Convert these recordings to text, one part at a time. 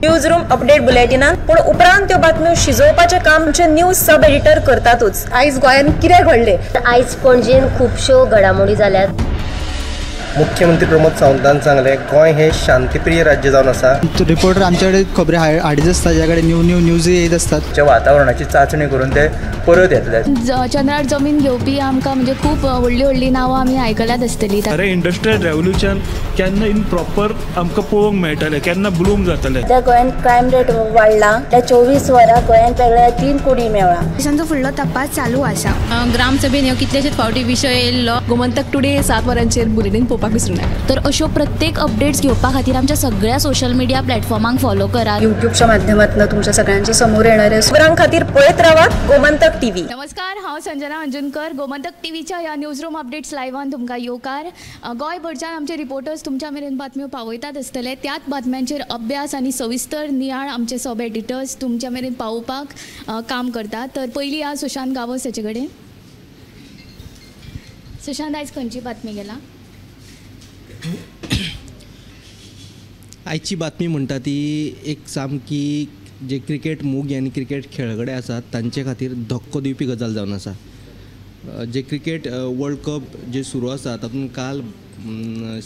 News room update बुलेटिनान, पूण उपरांत त्यो बातम्यो शिजोवपाचें काम आमचे न्यूज सब एडिटर करतातूच. आयज गोंयांत कितें घडलें, आयज पणजेन खुबश्यो घडामोडी जाल्यात. मुख्यमंत्री प्रमोद सावंतान सांगलें, गोंय हें शांतीप्रिय राज्य जावन आसा. रिपोर्टर आमच्याकडे खबरी हाडीत आसता, ज्या कडेन न्यू न्यू न्यूज येत आसतात. वातावरणाची चांचणी करून ते परत येतले. चंद्रार जमीन घेवपी आमकां म्हणजे खूब व्हडली व्हडली नांवां आमी आयकल्यात आसतली. अरे इंडस्ट्रियल रेव्होल्युशन केन्ना इन प्रॉपर आमकां पळोवंक मेळटलें, केन्ना ब्लूम जातलें. त्या गोंयांत क्रायम रेट वाडला, त्या 24 वरां गोंयांत वेगळ्या 3 कोटी मेळ्ळा. पोलिसांचो फुडलो तपास चालू आसा. ग्रामसभेन ह्यो कितलेशेच फावटी विशय येयल्लो. गोमंतक टुडे 7 वरांचेर बुलेटीन पळोवपाक विसरूं नाका. तर अश्यो प्रत्येक अपडेट्स घेवपा खातीर आमच्या सगळ्या सोशल मिडिया प्लॅटफॉर्मांक फॉलो करात. युट्यूबच्या माध्यमातून तुमच्या सगळ्यांच्या समोर येणारे खबरां खातीर पळयत रावात गोमंतक टीव्ही. नमस्कार, हांव संजना अंजुनकर. गोमंतक टीव्हीच्या ह्या न्यूज रूम अपडेट्स लायव्हान तुमकां येवकार. गोंयभरच्यान आमचे रिपोर्टर्स तुमच्या मेरेन बातम्यो पावयतात आसतले. त्याच बातम्यांचेर अभ्यास आनी सविस्तर नियाळ आमचे सब एडिटर्स तुमच्या मेरेन पावोवपाक काम करतात. तर पयली आज सुशांत गांवस हेचे कडेन. सुशांत, आयज खंयची बातमी गेला? आयची बातमी म्हणटा ती एक सामकी जे क्रिकेट मोगी आनी क्रिकेट खेळगडे आसात तांचे खातीर धक्को दिवपी गजाल जावन आसा. जे क्रिकेट वर्ल्ड कप जे सुरू आसा तातूंत काल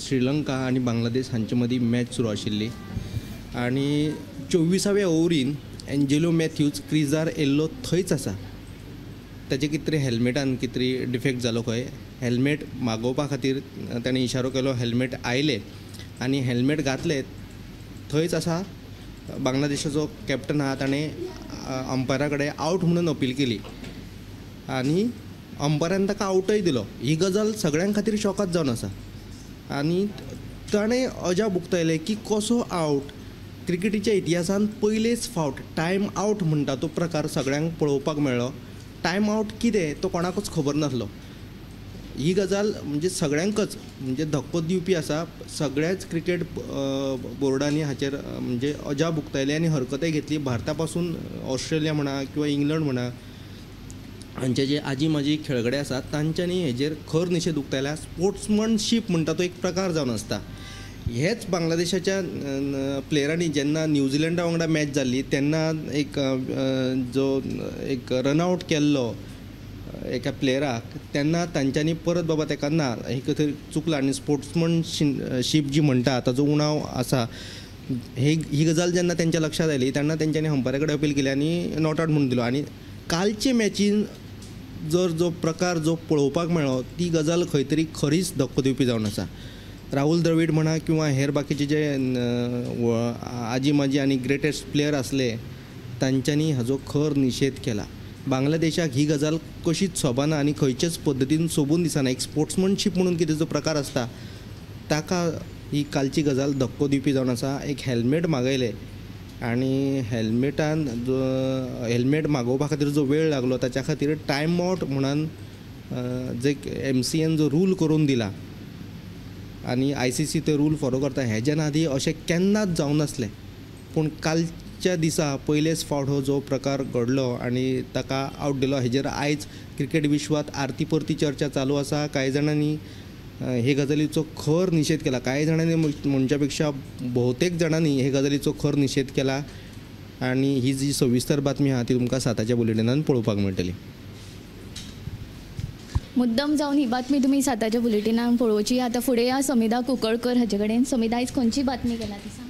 श्रीलंका आनी बांगलादेश हांचे मदीं मॅच सुरू आशिल्ली आनी 24व्या ओवरीन एंजेलो मॅथ्यूज क्रिजार येयल्लो थंयच आसा. ताचे कितें तरी हेल्मेटान कितें तरी डिफेक्ट जालो खंय. हेल्मेट मागोवपा खातीर ताणें इशारो केलो, हेल्मेट आयलें आनी हेल्मेट घातलें थंयच आसा. बांगलादेशाचो कॅप्टन आहा ताणें अंपायरा कडेन आवट म्हणून अपील केली आनी अंपायरान ताका आवटय दिलो. ही गजाल सगळ्यां खातीर शॉकात जावन आसा आनी ताणें अजाप उक्तायलें की कसो आवट. क्रिकेटीच्या इतिहासान पयलेच फावट टायम आवट म्हणटा तो प्रकार सगळ्यांक पळोवपाक मेळ्ळो. टायम आवट कितें तो कोणाकूच खबर नासलो. ही गजाल म्हणजे सगळ्यांकच म्हणजे धक्को दिवपी आसा. सगळ्याच क्रिकेट बोर्डांनी हाचेर म्हणजे अजाप उक्तायलें आनी हरकतय घेतली. भारता पासून ऑस्ट्रेलिया म्हणा किंवा इंग्लंड म्हणा हांचे जे आजी माजी खेळगडे आसात तांच्यांनी हेजेर खर निशेध उक्तायला. स्पोर्ट्समनशीप म्हणटा तो एक प्रकार जावन आसता. हेच बांगलादेशाच्या प्लेयरांनी जेन्ना न्यूझिलंडा वांगडा मॅच जाल्ली तेन्ना एक जो एक रनआवट केल्लो एका प्लेयराक तेन्ना तांच्यांनी परत बाबा ताका ना हे खंय चुकलां आनी स्पोर्ट्समनशीप जी म्हणटा ताजो उणाव आसा. ही गजाल जेन्ना तेंच्या लक्षांत आयली तेन्ना तेंच्यांनी अंपायरा कडेन अपील केली आनी not out म्हणून दिलो. आनी कालचे मॅचीन जर जो प्रकार जो पळोवपाक मेळ्ळो ती गजाल खंय तरी खरीच धक्को दिवपी जावन आसा. राहुल द्रवीड म्हणा किंवा हेर बाकीचे जे आजी माजी आनी ग्रेटेस्ट प्लेयर आसले तांच्यांनी हाजो खर निशेध केला. बांगलादेशाक ही गजाल कशीच सोबना आनी खंयचेच पद्दतीन सोबून दिसना. एक स्पोर्ट्समनशीप म्हणून कितें जो प्रकार आसता ताका ही कालची गजाल धक्को दिवपी जावन आसा. एक हेल्मेट मागयलें आनी हेल्मेटान जो हेल्मेट मागोवपा खातीर जो वेळ लागलो ताच्या खातीर टायम आवट म्हणून जे MCN जो रूल करून दिला आनी ICC ते रूल फॉलो करता हेज्यान आदी अशें केन्नाच जावं नासलें. पूण कालच्या दिसा पयलेच फावट हो जो प्रकार घडलो आनी ताका आवट दिलो. हेजेर आयज क्रिकेट विश्वांत आरती परती चर्चा चालू आसा. कांय जाणांनी हे गजालीचो खर निशेध केला, कांय जाणांनी म्हणच्या पेक्षा बहुतेक जाणांनी हे गजालीचो खर निशेध केला आनी ही जी सविस्तर बातमी आहा ती तुमकां 7च्या बुलेटिनान पळोवपाक मेळटली. मुद्दम जावन ही बातमी तुमी 7च्या बुलेटिनान पळोवची. आतां फुडें या समिधा कुंकळकर हाचे कडेन. समिधा, आयज खंयची बातमी केला ती सांग.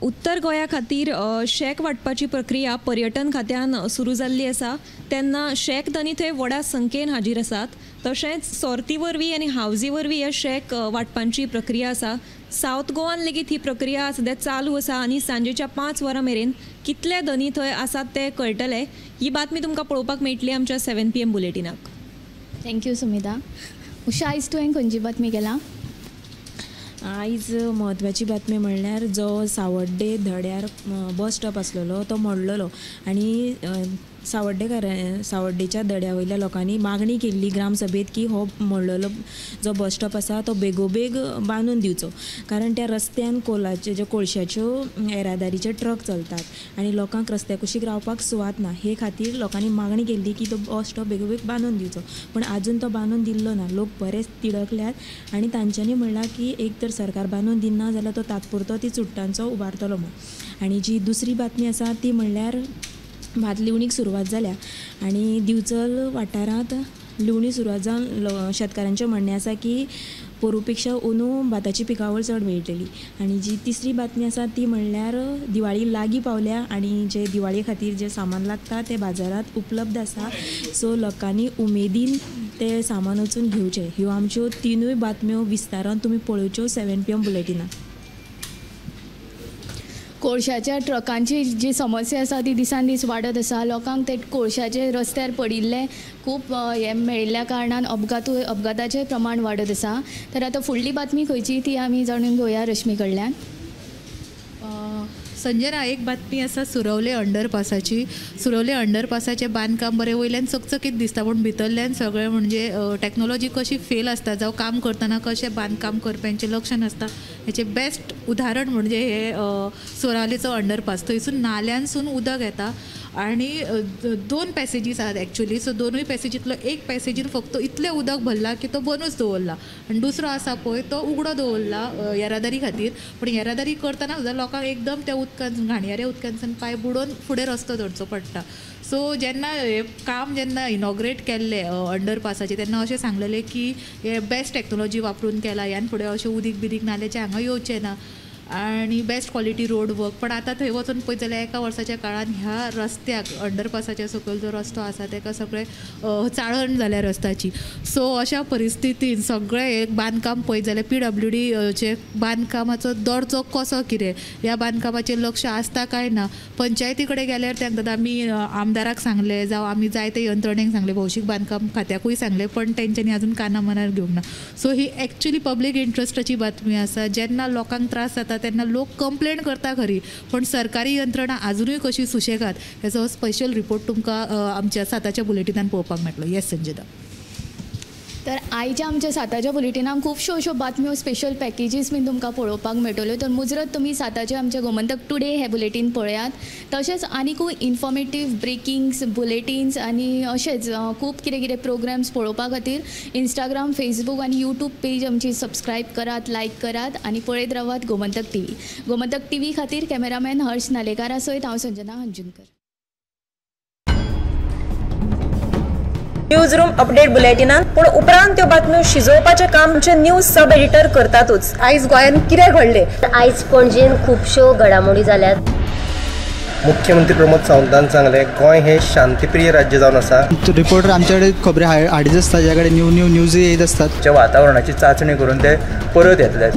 उत्तर गोंया खातीर शॅक वांटपाची प्रक्रिया पर्यटन खात्यान सुरू जाल्ली आसा. तेन्ना शॅक धनी थंय व्हडा संख्येन हाजीर आसात. तशेंच सोर्ती वरवीं आनी हावजी वरवीं ह्या शॅक वांटपाची प्रक्रिया आसा. सावथ गोवान लेगीत ही प्रक्रिया सद्या चालू आसा आनी सांजेच्या 5 वरां मेरेन कितले धनी थंय आसात ते कळटले. ही बातमी तुमकां पळोवपाक मेळटली आमच्या 7 PM बुलेटिनाक. Thank you Sumita. Usha, आयज तुवें खंयची बातमी केला? आयज म्हत्वाची बातमी म्हणल्यार जो सावड्डे धड्यार बस स्टॉप आसलेलो तो मोडलेलो आनी सावड्डेकार सावड्डेच्या दड्या वयल्या लोकांनी मागणी केल्ली ग्रामसभेत की हो मोडलेलो जो बस स्टॉप आसा तो बेगोबेग बांदून दिवचो, कारण त्या रस्त्यान कोलाचे ज्यो कोळशाच्यो येरादारीचे ट्रक चलतात आनी लोकांक रस्त्या कुशीक रावपाक सुवात ना. हे खातीर लोकांनी मागणी केल्ली की तो बस स्टॉप बेगोबेग बांदून दिवचो, पण आजून तो बांदून दिल्लो ना. लोक बरेच तिडकल्यात आनी तांच्यांनी म्हणलां की एक तर सरकार बांदून दिना जाल्यार तो तात्पुरतो ती चुडटांचो उबारतलो म्हूण. आनी जी दुसरी बातमी आसा ती म्हणल्यार भात लिवणीक सुरवात जाल्या आनी दिवचल वाठारांत लिवणी सुरवात जावन शेतकारांचें म्हणणें आसा की पोरू पेक्षा अंदू भाताची पिकावळ चड मेळटली. आनी जी तिसरी बातमी आसा ती म्हणल्यार दिवाळी लागीं पावल्या आनी जे दिवाळे खातीर जें सामान लागता तें बाजारांत उपलब्ध आसा, सो लोकांनी उमेदीन तें सामान वचून घेवचें. ह्यो आमच्यो तिनूय बातम्यो विस्तारान तुमी पळोवच्यो 7 PM बुलेटिनाक. कोळशाच्या ट्रकांची जी समस्या आसा ती दिसान दीस वाडत आसा. लोकांक ते कोळशाचे रस्त्यार पडिल्ले खूब हें मेळिल्ल्या कारणान अपघाताचें प्रमाण वाडत आसा. तर आतां फुडली बातमी खंयची ती आमी जाणून घेवया रश्मी कडल्यान. संजना, एक बातमी आसा सुरवले अंडरपासाची. सुरवले अंडरपासाचें बांदकाम बरें वयल्यान चकचकीत दिसता, पूण भितरल्यान सगळें म्हणजे टॅक्नोलॉजी कशी फेल आसता, जावं काम करतना कशें बांदकाम करप्यांचें लक्ष नासता, हेचें बेस्ट उदाहरण म्हणजे हे सुरावलेचो अंडरपास. थंयसून नाल्यांसून उदक येता आनी 2 पॅसेजीस आहात एक्चुली. सो दोनूय पॅसेजींतलो एक पॅसेजीन फक्त इतलें उदक भरलां की तो बंदूच दवरला आनी दुसरो आसा पळय तो उगडो दवरला येरादारी खातीर, पूण येरादारी करतना सुद्दां लोकांक एकदम त्या उदकान घाणयाऱ्या उदकांतसून पांय बुडोवन फुडें रस्तो धरचो पडटा. सो जेन्ना हें काम जेन्ना इनॉग्रेट केल्लें अंडरपासाचें तेन्ना अशें सांगलेलें की हे बेस्ट टॅक्नोलॉजी वापरून केलां, ह्यान फुडें अशें उदीक बिदीक नाल्याचें हांगा येवचें ना आनी बेस्ट क्वॉलिटी रोड वर्क. पण आतां थंय वचून पळयत जाल्यार एका वर्साच्या काळान ह्या रस्त्याक अंडरपासाच्या सकयल जो रस्तो आसा ताका सगळें चाळण जाल्या रस्त्याची. सो अशा परिस्थितीन सगळें एक बांदकाम पळयत जाल्यार PWD चे बांदकामाचो दर्जो कसो कितें, ह्या बांदकामाचेर लक्ष आसता काय ना. पंचायती कडेन गेल्यार ते सांगतात आमी आमदाराक सांगलें, जावं आमी जायते यंत्रणेक सांगलें, भौशीक बांदकाम खात्याकूय सांगलें, पण तेंच्यांनी आजून काना मनार घेवंक ना. सो ही एक्चुली पब्लीक इंट्रस्टाची बातमी आसा. जेन्ना लोकांक त्रास जाता तेन्ना लोक कंप्लेन करता खरी, पण सरकारी यंत्रणा आजुनूय कशी सुशेगाद हेचो स्पेशल रिपोर्ट तुमकां आमच्या 7च्या बुलेटिनान पळोवपाक मेळटलो. येस संजना. तर आयच्या आमच्या 7च्या बुलेटिनाक खुबश्यो अश्यो बातम्यो स्पेशल पॅकेजीस बीन तुमकां पळोवपाक मेळटल्यो. तर मुजरत तुमी 7चे आमच्या गोमंतक टुडे हे बुलेटीन पळयात. तशेंच आनिकूय इन्फॉर्मेटीव ब्रेकिंग्स बुलेटीन्स आनी अशेंच खूब कितें कितें प्रोग्राम्स पळोवपा खातीर इंस्टाग्राम, फेसबूक आनी यूट्यूब पेज आमची सबस्क्रायब करात, लायक करात आनी पळयत रावात गोमंतक टीव्ही. गोमंतक टीव्ही खातीर कॅमेरामॅन हर्ष नालेकारा सयत हांव संजना हंजुनकर. न्यूज रूम अपडेट बुलेटिनान पूण उपरांत त्यो बातम्यो शिजोवपाचें काम आमचे न्यूज सब एडिटर करतातूच. आयज गोंयांत कितें घडलें, आयज पणजेन खुबश्यो घडामोडी जाल्यात. मुख्यमंत्री प्रमोद सावंतान सांगलें गोंय हें शांतिप्रिय राज्य जावन आसा. रिपोर्टर आमचे कडेन खबरी हाडीत आसता, ज्या कडेन न्यू न्यू न्यूज येत आसतात. वातावरणाची चांचणी करून ते परत येतले.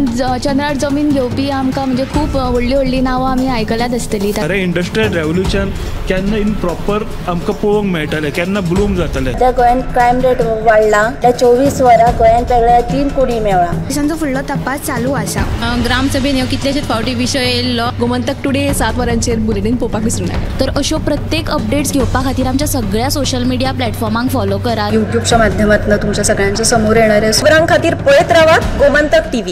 चंद्रार जमीन घेवपी आमकां म्हणजे खूब व्हडली व्हडली नांवां आमी आयकल्यात आसतली. अरे इंडस्ट्रियल रेव्होल्युशन केन्ना इन प्रॉपर आमकां पळोवंक मेळटलें, केन्ना ब्लूम जातलें. त्या गोंयांत क्रायम रेट वाडला, त्या 24 वरां गोंयांत वेगळ्या 3 कोटी मेळ्ळा. पोलिसांचो फुडलो तपास चालू आसा. ग्रामसभेन ह्यो कितलेशेच फावटी विशय येयल्लो. गोमंतक टुडे 7 वरांचेर बुलेटीन पळोवपाक विसरूं नाका. तर अश्यो प्रत्येक अपडेट्स घेवपा खातीर आमच्या सगळ्या सोशल मिडिया प्लॅटफॉर्मांक फॉलो करात. यूट्यूबच्या माध्यमातून तुमच्या सगळ्यांच्या समोर येणाऱ्या खबरां खातीर पळयत रावात गोमंतक टीव्ही.